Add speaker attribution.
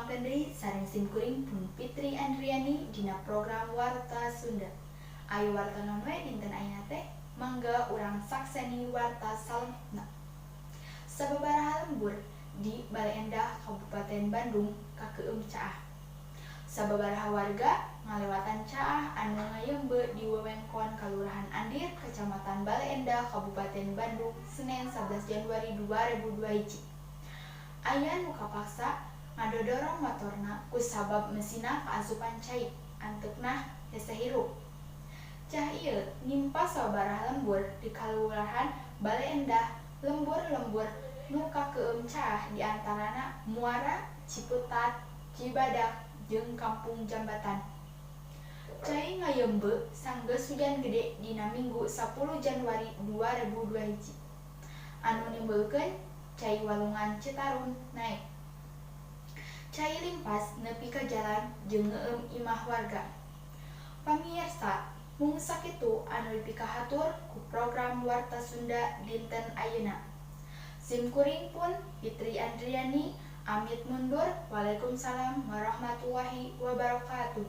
Speaker 1: Tepangkeun deui sareng simkuring Pun Fitri Andriani dina program Warta Sunda. Ayo, warta naon we dinten ayeuna teh? Mangga urang sakseni warta salengkapna. Sababaraha lembur di Baleendah, Kabupaten Bandung, kakeueum caah. Sababaraha warga ngalewatan caah anu ngayeumbeut di wewengkon Kalurahan Andir, Kecamatan Baleendah, Kabupaten Bandung, Senin 11 Januari 2021. Aya nu kapaksa ngadodorong motorna kusabab mesinna kaasupan cai, antukna hese hirup. Caah ieu nimpa sababaraha lembur di Kalurahan Baleendah. Lembur-lembur nu kakeueum caah diantarana Muara, Ciputat, Cibadak, jeung Kampung Jambatan. Cai ngayeumbeut sanggeus hujan gede dina Minggu 10 Januari 2021 anu nimbulkeun cai Walungan Citarum naek. Cai limpas nepi ka jalan jeung ngeueum imah warga. Pamiyarsa, mung sakitu anu dipikahatur ku program Warta Sunda dinten ayeuna. Sim kuring Pun Fitri Andriani amit mundur. Waalaikumsalam warahmatullahi wabarakatuh.